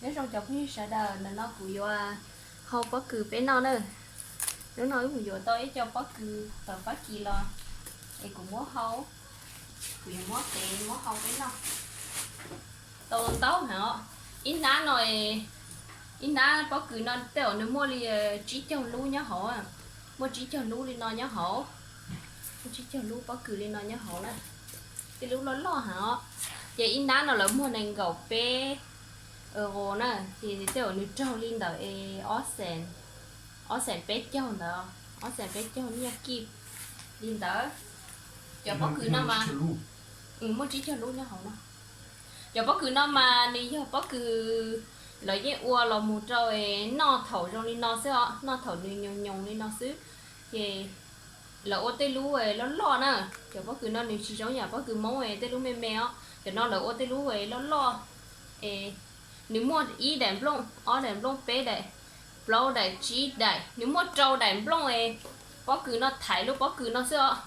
Nyob zoo cov phooj ywg sawv daws, ntawm no kuv yuav hau pob kws peb noj na. Hnub no wb mus yuav tau ib co pob kws tom Fab Kis los es kuv muab hau, kuv yuav muab tev muab hau peb noj. Tau ntau heev os. Ib hnab no, ib hnab pob kws no tej zaum nws muaj li tsib caug lub nyob hauv, muaj tsib caug lub li no nyob hauv, muaj tsib caug lub pob kws li no nyob hauv na. Tej lub loj loj heev os. Ces ib hnab no lawv muag nees nkaum peb euro na, ces tej zaum nws raug li ntawm es ob xees, ob xees peb caug ntawd, ob xees peb caug nyiaj kij li ntawd. Cov pob kws no mas, muaj tsib caug lub nyob hauv no. Cov pob kws no mas nws yog pob kws lawv yeej ua los mus rau noj thaum zoo li no xwb os, noj thaum nws nyoos nyoos li no xwb. Ces lawv ua tej lub loj loj na. Cov pob kws no nws tsis zoo yam pob kws Hmoob tej lub me me os, cov no lawv ua tej lub loj loj. Nws muaj ib daim nplooj, ob daim nplooj, peb daim, plaub daim, tsib daim, nws muaj rau daim nplooj es pob kws no thaiv lub pob kws no xwb os.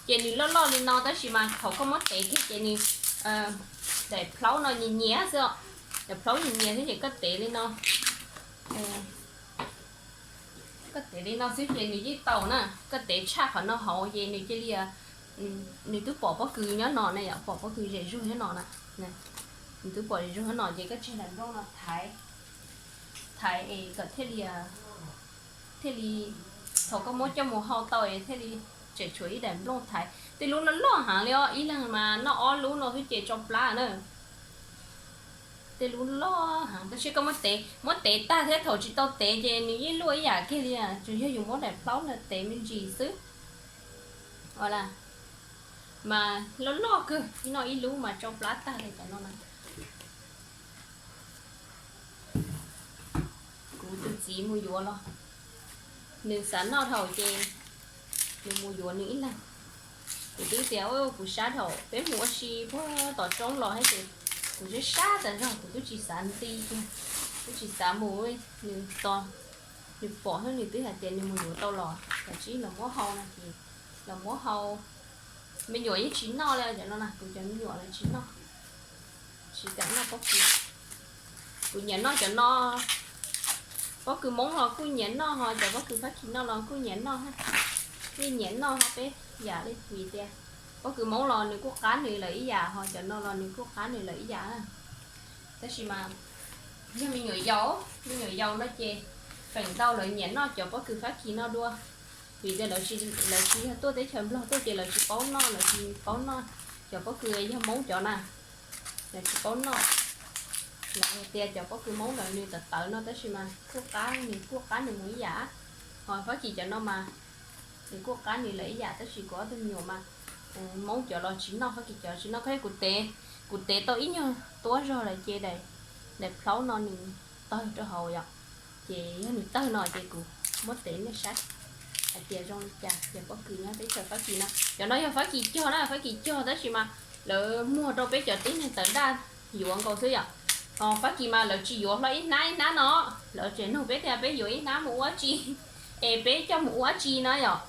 Ces nws loj loj li no tab sis mas thaum koj muab tev kiag ces nws, daim plhaub no nyias nyias xwb os. Daim plhaub nyias nyias xwb ces koj tev li no, koj tev li no xwb ces nws yeej tau na. Koj tev tshaj qhov no hauv ces nws cia li, nws twb pom pob kws nyob no na yom, pom pob kws zem zuag nyob no na. Nws twb pom zem zuag nyob no ces koj tseg daim nplooj no thaiv, thaiv es kom thiaj li, thiaj li, thaum koj muab coj mus hau tau es thiaj li tseem tshuav ib daim nplooj thaiv. Tej lub loj loj heev li os, ib leeg mas noj ob lub no xwb ces tsau plab na. Tej lub loj heev tab sis koj muab tev, muab tev tag thiab thaum tsis tau tev ces nws yeej luaj ib yam kiag li, tsuas yog yus muab daim plhaub no tev me ntsis xwb. Mas loj loj kawg, noj ib lub mas tsau plab tag li cov no na. Kuv tus txiv mus yuav los, nws xav noj dhau ces nws mus yuav nws ib leeg. Kuv twb tias kuv sab dhau peb mus ua si puag tom roob los thiab ces kuv sab sab tas zog, kuv twb tsis xav nti kiag, twb tsis xav mus. Nws tos, nws pom thiab nws twb hais tias nws mus yuav tau los, kav tsij los muab hau no ces los muab hau. Me nyuam yeej tsis noj li cov no na, kuv cov me nyuam lawv tsis noj, tsis kam noj pob kws. Kuv nyiam noj cov no, pob kws Hmoob los kuj nyiam noj ho cov pob kws Fab Kis no los kuj nyiam noj, yeej nyiam noj ho peb yam li vim tias pob kws Hmoob los nws kuj qab nws lawm ib yam ho cov no los nws kuj qab nws lawm ib yam. Tab sis mas yog me nyuam yaus, me nyuam yaus no ces feem ntau lawv nyiam noj cov pob kws Fab Kis no dua, vim tias lawv tsis yog tuaj teb chaws Nplog tuaj ces lawv tsis paub noj, lawv tsis paub noj cov pob kws yog Hmoob cov na, lawv tsis paub noj. Lawv hais tias cov pob kws Hmoob ntawd nws tawv tawv no tab sis mas kuj qab, nws kuj qab nws mus ib yam. Ho Fab Kis cov no mas nws kuj qab nws lawm ib yam tab sis kuv ob tug me nyuam mas Hmoob cov los tsis noj, Fab Kis cov tsis noj. Koj kuv tev, kuv tev tau ib nyuag tuab zog lawm ces daim, daim plhaub no nws tawg rau hauv yom. Ces yog nws tawg no ces kuv muab tev nej saib hais tias zoo li cas cov pob kws nyob teb chaws Fab Kis na. Cov no yog Fab Kis cog na, Fab Kis cog tab sis mas lawv muag rau peb cov tib neeg tawv daj yuav nkaus xwb yom. Ho Fab Kis mas lawv tsis yuav hlo ib hnab ib hnab no, lawv tseem nug peb tias peb yuav ib hnab mus ua dab tsi, es peb coj mus ua dab tsi no yom.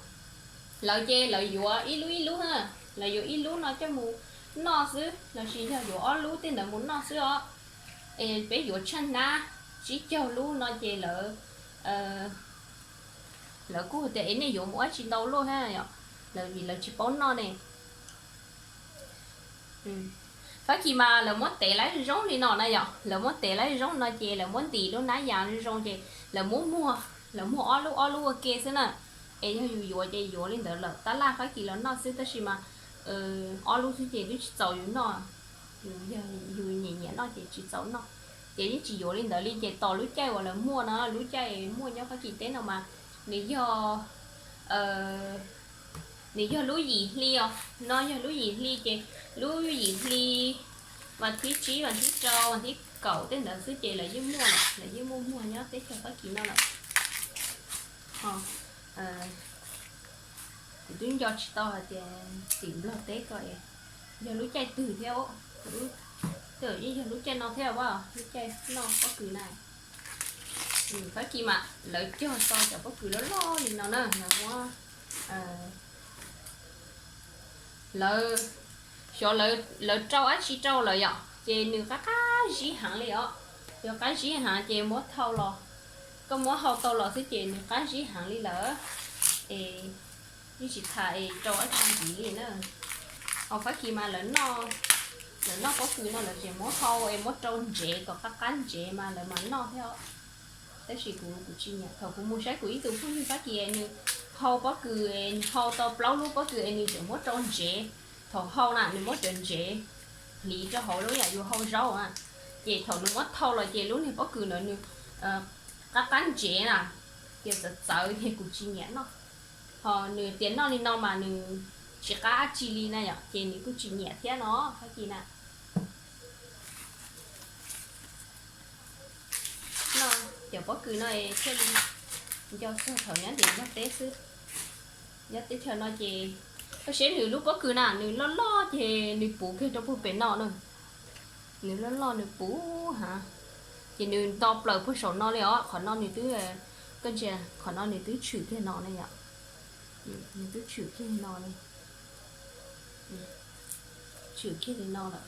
Lawv ces lawv yuav ib lub ib lub na, lawv yuav ib lub no coj mus noj xwb, lossis yog yuav ob lub tej ntawd mus noj xwb os. Es peb yuav tshaj hnab tsib caug lub no ces lawv, lawv kuj tias es nej yuav mus ua dab tsi ntau luaj thiab yom, lawv vim lawv tsis paub noj ne. Fab Kis mas lawv muab tev lawv zoo li no na yom, lawv muab tev lawv zoo no ces lawv muab ntim lub hnab yas zoo zoo ces lawv muab muag, lawv muag ob lub ob lub ua ke xwb na. Es yog yus yuav ces yuav li ntawd lawm tab laj Fab Kis los noj xwb tab sis mas ob lub xwb ces twb tsis txaus yus noj, yus nyiam nyiam noj ces tsis txaus noj. Ces yeej tsis yuav li ntawd li ces tos lub caij uas lawv muaj no, lub caij muaj nyob Fab Kis teb no mas nws yog, nws yog lub yim hli os, no yog lub yim hli ces lub yim hli vas thib tsib, vas thib rau, vas thib kaum tej ntawd xwb ces lawv yeej muaj, lawv yeej muaj muag nyob teb chaws Fab Kis no lawm. Kuv twb nco tsis tau hais tias tim Nplog teb ko es yog lub caij twg thiab, tej zaum yeej yog lub caij no thiab, lub caij noj pob kws na. Fab Kis mas lawv cog tau cov pob kws loj loj li no na, lawv muab, lawv, xyov lawv rau dab tsi rau lawm yom, ces nws qab qab zib heev li os. Yog qab zib heev ces muab thau los, koj muab hau tau los xwb ces nws qab zib heev li lawm, es yeej tsis tas es rau dab tsi ntxiv li na. Hos Fab Kis mas lawv noj, lawv noj pob kws no lawv tseem muab hau es muab rau ntsev kom qab qab ntsev mas lawv mam noj thiab. Tab sis kuv, kuv tsis nyiam. Thaum kuv mus saib kuv ib tug phooj ywg Fab Kis nws hau pob kws, hau tau plaub lub pob kws es nws tseem muab rau ntsev. Thaum hau na nws muab cov ntsev hliv rau hauv lub yam yus hau zaub na, ces thaum nws muab thau los ces lub niag pob kws ntawd nws qab qab ntsev na, ces txawv txawv ces kuv tsis nyiam noj. Hos nws tias noj li no mas nws tsis qab dab tsi li na yom, ces nws kuj tsis nyiam thiab no Fab Kis na. Noj cov pob kws no thiaj li nco txog thaum nyob ntiav nyob teb xwb. Nyob teb chaws no ces koj saib nws lub pob kws na nws loj loj ces nws puv kiag rau puag pem no na. Nws loj loj nws puv heev, ces nws nto plaws puag saum no li os. Qhov no nws twb, koj ntsia, qhov no nws twb tshwm kiag no ne yom. Nws twb tshwm kiag no ne, tshwm kiag li no lawm.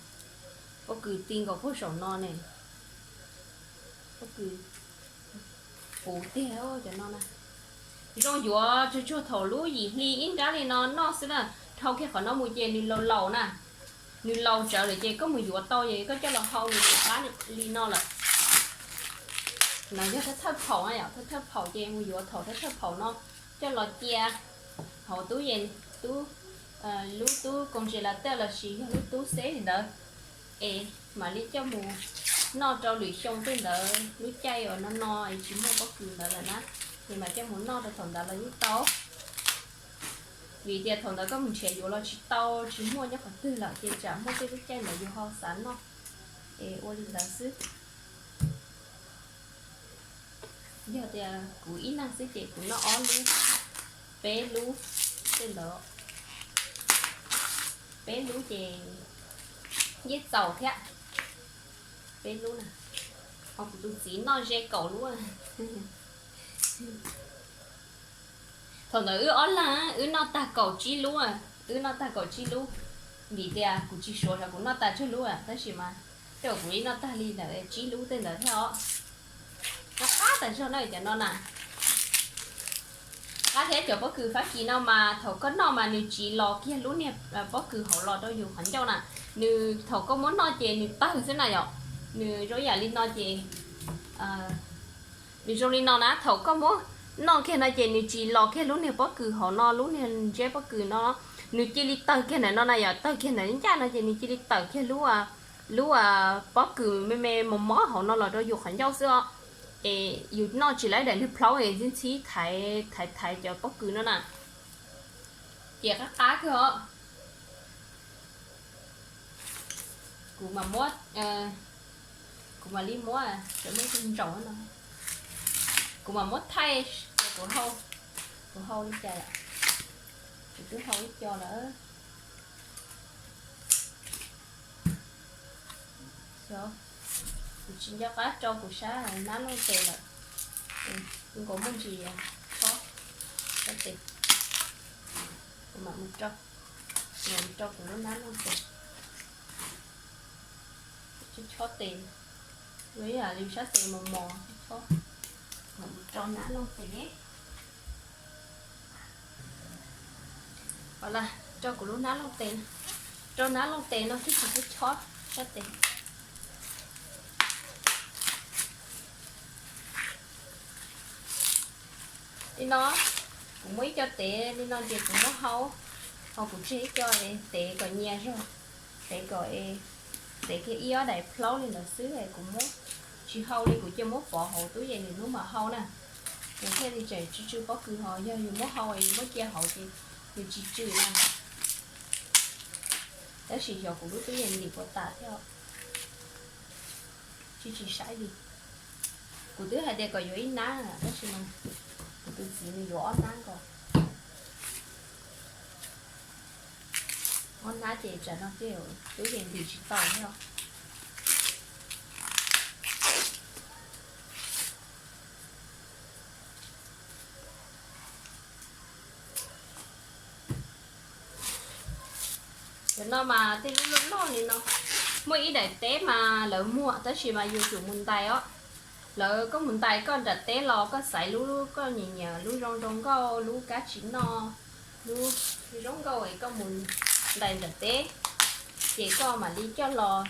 Pob kws ti nkaus puag saum no ne. Pob kws puv tiag cov no na. Zoo yuav tsuag tsuag thaum lub yim hli ib nrab li no noj xwb na. Dhau kiag qhov no mus ces nws laus laus na, nws laus tsawv lawm ces koj mus yuav tau ces koj coj los hau nws rov qab li no lawm. No yog thawj thawj phaum na yom, thawj thawj phaum ces mus yuav thaum thawj thawj phaum no coj los cia hauv tub yees, tub, lub tub koos tses las tej lossis yog lub tub xeb li ntawd, es mam li coj mus noj rau lwm xyoo tej ntawd lub caij uas no no es tsis muaj pob kws ntawd lawm na, ces mam coj mus noj rau thaum ntawd los yeej tau. Vim tias thaum ntawd koj mus nrhiav yuav los tsis tau, tsis muaj nyob qhov twg lawm ces tsam muaj tej lub caij ntawd yus ho xav noj, es ua li ntawd xwb. Yog tias kuv ib leeg xwb ces kuv noj ob lub, peb lub tej ntawd, peb lub ces yeej txaus thiab. Peb lub na, ho kuv tus txiv noj ze kaum lub. Thaum ntawd wb ob leeg wb noj tag kaum tsib lub, wb noj tag kaum tsib lub, vim tias kuv tsis suav xyov kuv noj tag tsawg lub, tab sis mas tej zaum kuv yeej noj tag li ntawm tsib lub tej ntawd thiab os. Qab qab tas zog na cov no na. Qab thiab cov pob kws Fab Kis no mas thaum koj noj mas nws tsiv los kiag lub niag pob kws hauv los rau yus qhov ncauj na. Nws thaum koj muab noj ces nws tawg xwb na yom. Nws zoo yam li no ces, nws zoo li no na, thaum koj muab noj kiag no ces nws tsis los kiag lub niag pob kws hauv no, lub niag ntseb pob kws no, nws cia li tawg kiag ntawm no na yom, tawg kiag ntawm ncaj no ces nws cia li tawm kiag lub, lub pob kws me me mos mos hauv no los rau yus qhov ncauj xwb os. Es yus noj tsis laib daim niag plhaub es ntxhib ntxhib thaiv thaiv thaiv cov pob kws no na, ces qab qab kawg os. Kuv mam muab, kuv mam li muab, tseem muaj ib tug ntsaum no, kuv mam muab thaij, kuv, kuv hau li cas, kuv twb hau ib co lawm. Kuv tsis nco qab rau kuv sab nab looj tes lawm, nkaus muaj ntsis chob, chob tes, kuv mam mus rau, mam mus rau kuv lub nab looj tes, chob tes, ua ib yam li sab tes mos mos, chob, mam mus rau nab looj tes. Rau kuv lub nab looj tes, rau nab looj tes no thiaj tsis chob sab tes. Li no, kuv muaj ib co tev li no ces kuv muab hau, ho kuv tseg ib co tev kom nyias zog, tev kom, tev kiag ib ob daim plaub li ntawd xwb es kuv muab tsis hau li, kuv cia muab pov hauv tub yees nws hnub mam hau na. Nws thiaj li tseem tsw tsw pob kws, ho yog yus muab hau es yus muab cia hauv ces nws tsis tsw na. Tab sis xyov kuv lub tub yees lim puas tas thiab, tsis tsis saib li. Kuv twb hais tias kom yuav ib nab tab sis mas kuv tus txiv nws yuav ob nab nkaus. Ob nab ces tsam no tej tub yees lim tsis tau thiab. Cov no mas tej lub loj loj li no, Muaj ib daim teb mas lawv muag tab sis mas yus tsum mus ntais os. Lawv, koj mus ntais koj nram teb los koj xaiv lub koj nyiam nyiam, lub zoo zoo nkauj, lub kab tsis noj, lub zoo nkauj es koj mus ntais nram teb, ces koj mam li coj los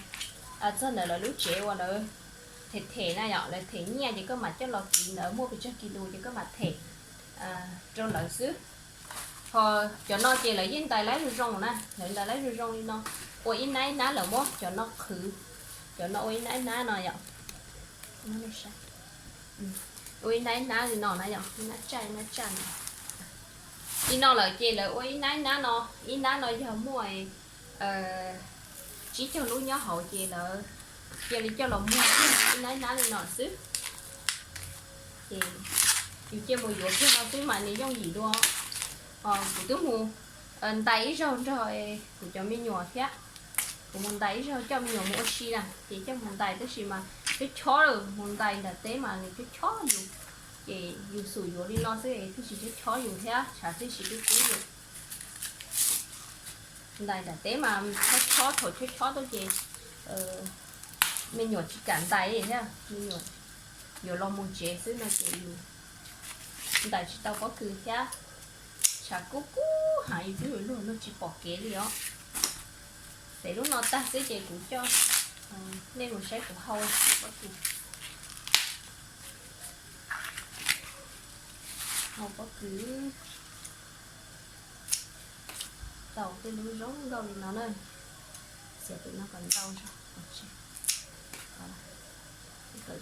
txog ntawm lawv lub tsev uas lawv them them na yom, lawv them nyiaj ces koj mam coj los kiv ntawd, muaj pes tsawg kis lus ces koj mam them rau lawv xwb. Ho cov no ces lawv yeej ntais laib zoo zoo na, lawv ntais laib zoo zoo li no, ua ib nab ib nab, lawv muab cov no qhwv, cov no ua ib nab ib nab no yom. Ua ib nab ib nab li no na yom, ib nab tsaj ib nab tsaj no. Li no lawm ces lawv ua ib nab ib nab no, ib nab no yog muaj tsib caug lub nyob hauv ces lawv cia li coj los muag ib nab ib nab li no xwb. Ces yus cia mus yuav kiag no xwb mas nws yooj yim dua. Kuv twb mus ntais ib zaug nrog kuv cov me nyuam thiab. Kuv mus ntais ib zaug coj me nyuam mus ua si na, ces coj mus ntais tab sis mas chob chob lawm, mus ntais nram teb mas nws chob chob yus. Ces yus xum yuav li no xwb thiaj tsis chob chob yus thiab tshav thiaj tsis kub kub yus. Ntais nram teb mas chob chob, thaum chob chob tuaj ces me nyuam tsis kam ntais li thiab, me nyuam yuav los mus tsev xwb no ces yus ntais tsis tau pob kws thiab, tshav kub kub heev, yus twb yuav luag luag tsis pom kev li os. Ces lub no tag xwb ces kuv coj nej mus saib kuv hau pob kws, hau pob kws tau tej lub zoo nkauj li no na. Xiav pem no kom ntau zog, kom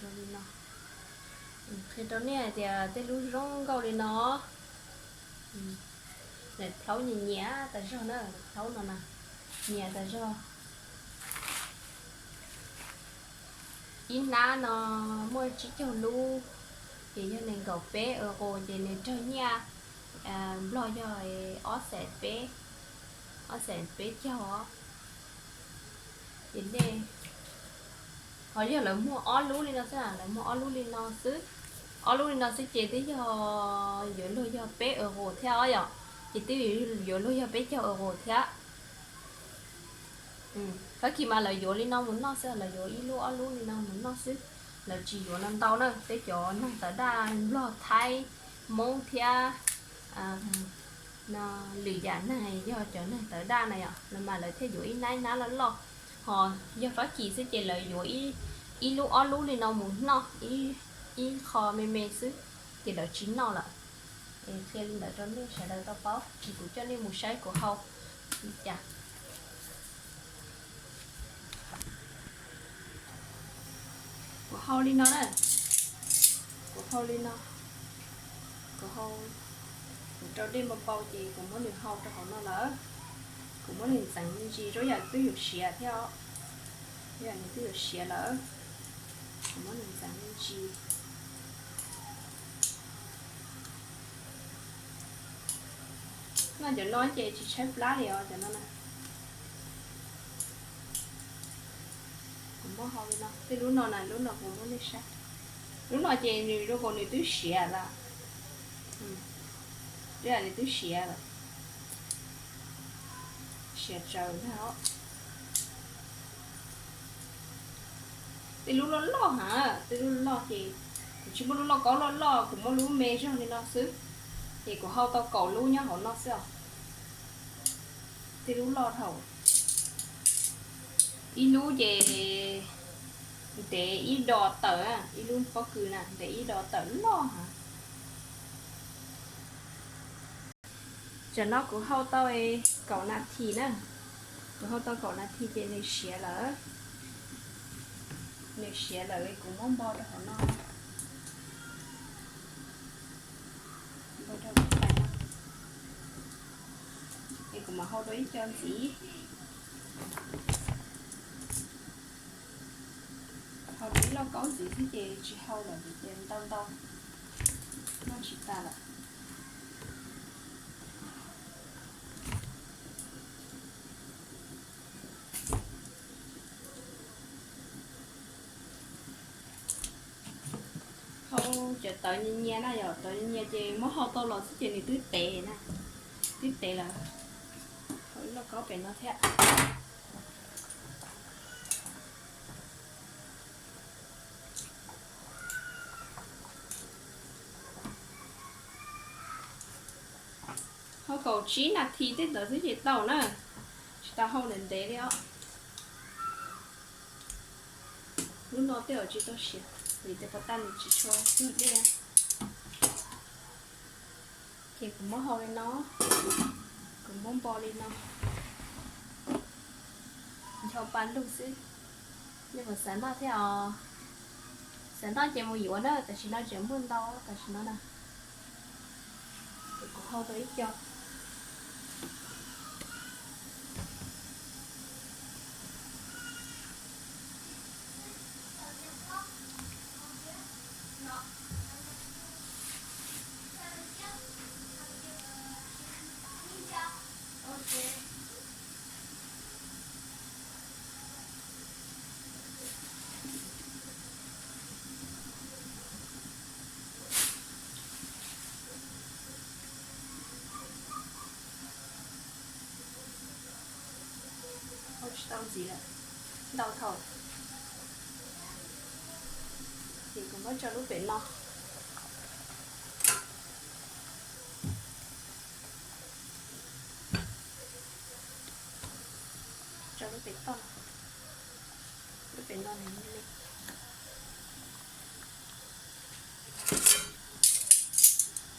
zoo li no. Qhia rau nej hais tias tej lub zoo nkauj li no, daim thaub nyias nyias tas zog na, daim thaub no na, nyias tas zog. Ib hnab no muaj tsib caug lub, ces yog nees nkaum peb euro, ces nws raug nyiaj Nplog yog ob xees peb, ob xees peb caug os. Ces nej, ho yog lawv muag ob lub li no xwb, lawv muag ob lub li no xwb, ob lub li no xwb ces twb yog yuav luag yog peb euro thiab os yom, ces twb yuav luag yog peb caug euro thiab. Fab Kis mas lawv yuav li no mus noj xwb, lawv yuav ib lub ob lub li no mus noj xwb, lawv tsis yuav no ntau na. Peb cov neeg tawv daj Nplog, Thaib, Hmoob thiab lwm yam neeg yog cov neeg tawv daj na yom, los mas lawv thiaj yuav ib hnab ib hnab loj loj. Ho yog Fab Kis xwb ces lawv yuav ib lub ob lub li no mus noj, ib qho me me xwb, ces lawv tsis noj lawm. Qhia li ntawd rau nej sawv daws tau paub, ces kuv coj nej mus saib kuv hau li cas. Kuv hau li no na, kuv hau li no, kuv hau, kuv rau dej npau npau ces kuv muab nws hau rau hauv no lawm. Kuv muab nws ntxeev me ntsis, rau yam twb yuav siav thiab os, rau yam nws twb yuav siav lawm, kuv muab nws ntxeev me ntsis. Noj cov no ces tsis tshaib plab li os cov no na. Kuv muab hau li no, tej lub no na, lub no kuv muab nej saib. Lub no ces nws zoo nkaus nws twb siav lawm, twb yam nws twb siav lawm, siav tsaws ntag os. Tej lub loj loj heev, tej lub loj ces kuv tsis muaj lub lauj kaub loj loj, kuv muaj lub me zog li no xwb, ces kuv hau tau kaum lub nyob hauv no xwb os. Tej lub loj dhau, ib lub ces ntev ib do tawm, ib lub pob kws na ntev ib do tawm loj heev. Tam no kuv hau tau kaum nas this na, kuv hau tau kaum nas this ces nws siav lawm, nws siav lawm kuv muab npo rau hauv no, npo rau hauv no, es kuv mam hau rau ib co ntxiv. Hau rau ib lauj kaub ntxiv xwb ces tsis hau lawm vim tias ntau ntau, noj tsis tas lawm. Hau cov tawv nyias nyias na, yog tawv nyias nyias ces muab hau tau los xwb ces nws twb tev na, twb tev lawm. Hau ib lauj kaub pem no thiab. Kaum tsib nas this tej ntawd xwb ces tau na, tsis tas hau ntev ntev li os. Lub no tej zaum tsis tau siav vim tias pas tas nws tsis tshua cuag dej. Ces kuv muab hau li no, kuv muab npo li no, ncho pa lug xwb. Nej puas xav noj thiab os? Xav noj ces mus yuav na, tam sim no tseem muaj ntau tam sim no na. Ces kuv hau tau ib co. Hau tsis tau ntxiv lawm, ntau dhau. Ces kuv muab tso lub pem no, tso lub pem toj, lub pem no nws me me.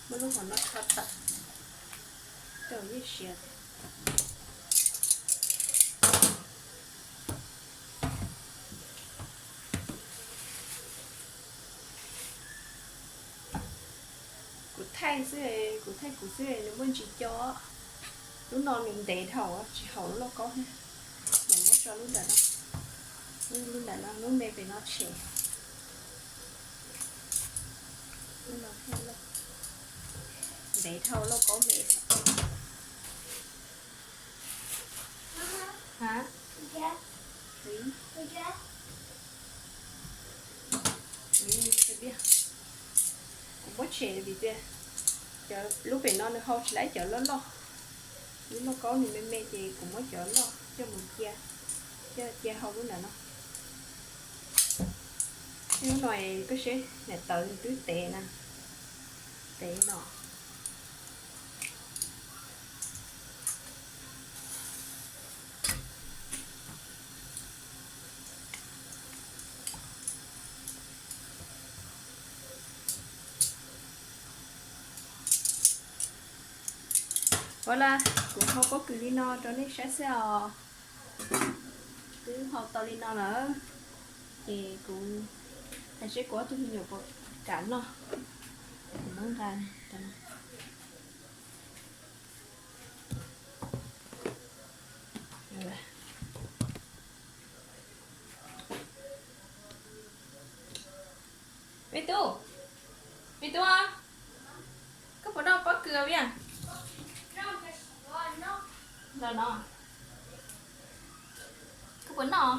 Muab lub hauv no rho tawm, rau yeej siav. Kuv thaij xwb, kuv thaij kuv xwb nws muaj ntsis co. Lub no nws ntev dhau tsis haum lub lauj kaub thiab. Mam muab tso lub ntawm no, lub ntawm no, lub me pem no tshem. Lub no thiaj loj. Ntev dhau lauj kaub me. Ha? Kuv muab tshem vim tias cov lub pem no nws hau tsis laib cov loj loj. Lub lauj kaub nws me me ces kuv muab cov loj coj mus cia, coj cia hau lub ntawm no. Lub no koj seb niam tawv nws twb tev na, tev no. Ua li, kuv hau pob kws li no rau nej saib xwb os. Twb hau tau li no lawm, ces kuv hais seb kuv ob tug me nyuam puas kam noj. Kuv muab nqa rau no. Me tub, me tub, koj puas noj pob kws os? Los no, koj puas noj?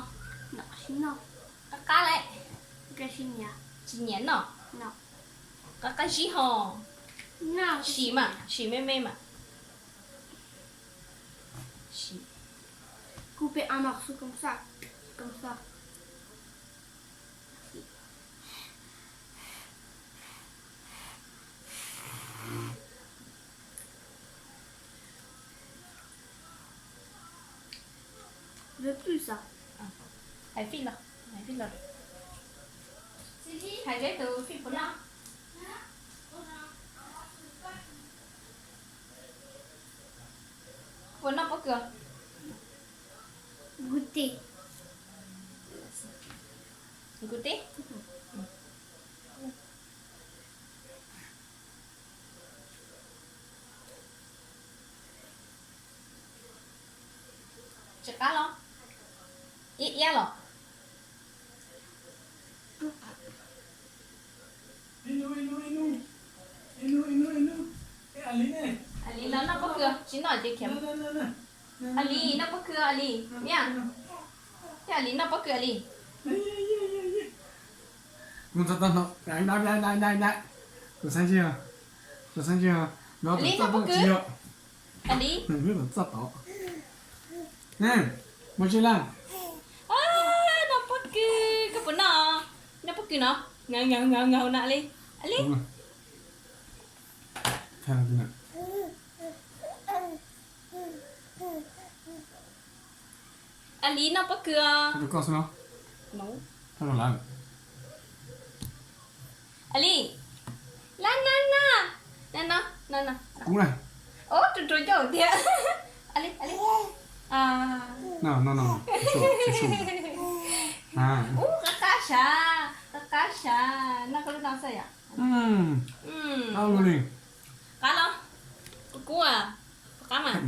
Qab qab lawm. Tsis nyiam noj. Qab qab zib ho. Sim mas, sim me me mas. Sim. Hais fij los, hais fij los. Hais seb tus fij puas noj. Puas noj pob kws? Nkuv teb. Tsis qab los? Iab iab los? A Lis los noj pob kws, tsis noj ces khiav. A Lis noj pob kws, A Lis, thiab A Lis noj pob kws, A Lis. Kuv ntxhov tau hnov, kuv xav ntshe, kuv xav ntshe, A Lis noj pob kws. A Lis, txoj tod. Muaj tsi laj? Noj pob kws, koj puas noj? Noj pob kws no, ngaws ngaws ngaws ngaws na A Lis. A Lis. A Li noj pob kws os. Koj xwb no. Koj lawm. A Li, la na na, na no, no no. Kub na. Ub, rau rau ncauj thiab. A Li, A Li. No no no. Ub, qab qab sav, qab qab sav, noj koj lub no xwb yom. Qab los, kub kub, qab mas. Kub,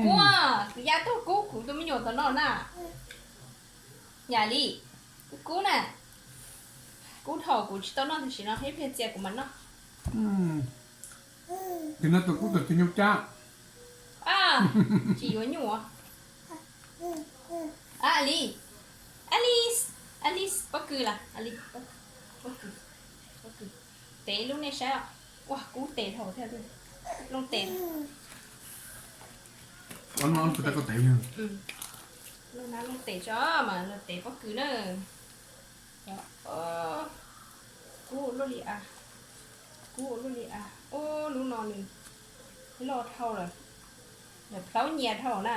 kuv ya tuaj kub kuv tus me nyuam tom no na. Yam li, kub kub na. Kub dhau kuv tsis tau noj tam sim no, ib pliag txias kuv mam noj. Tus no tus kub tus twg nyuj cab. Tsis yuav nyuj. A Li, Alice, Alice, pob kws las, pob kws, pob kws. Tev lub nej saib os. Ua kub tes dhau thiab. Looj tes. Looj tes tso mas, looj tes pob kws na. Kub ua luaj li a, kub ua luaj li a. Ub, lub no nws loj dhau lawm, nws plaub nyias dhau na.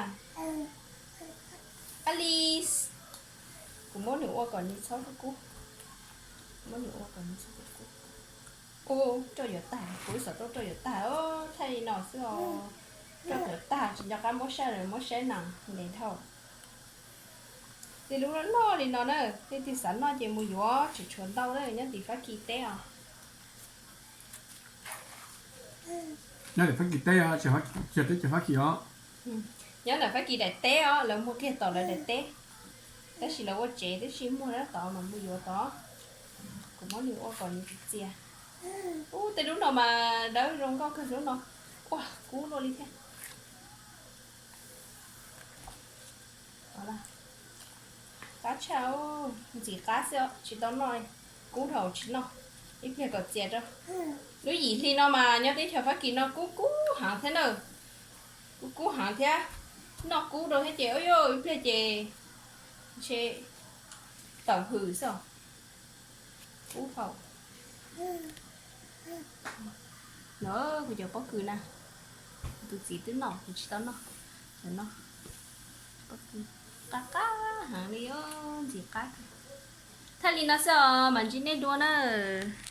Alice, kuv muab nws ua kom nws txhob kub kub. Muab nws ua kom nws txhob kub kub. Ub, roj yuav tag, kuv ib xov tooj roj yuav tag, thaij li no xwb os. Roj yuav tag tsis nco qab muab saib, muab saib nees ntev dhau. Tej lub loj loj li no na, leej twg xav noj ces mus yuav tseem tshuav ntau na, nyob tim Fab Kis teb os. Nyob tim Fab Kis teb os, tsis yog teb chaws Fab Kis os. Nyob ntawm Fab Kis daim teb os, lawv muag kiag tom lawv daim teb. Tab sis lawv ua tsev tib si muag nyob tod mas mus yuav tod. Kuv muab nws ua kom nws txias txias. Ub, tej lub no mas dawb zoo nkauj kawg lub no. Ua kub luaj li thiab. Qab tshaj, ntxim qab xwb os, tsis tau noj li. Kub dhau tsis noj, ib pliag kom txias rau. Lub yim hli no mas nyob teb chaws Fab Kis no kub kub heev thiab na. Kub kub heev thiab, noj kub rau thiab ces ub yuj ib pliag ces ntshe tawm hws xwb os. Kub dhau. No kuv cov pob kws na, tus txiv twb noj, kuv tsis tau noj. Cov no, pob kws qab qab heev li os, ntxim qab. Thaij li no xwb os, mam ntsib nej dua nawb.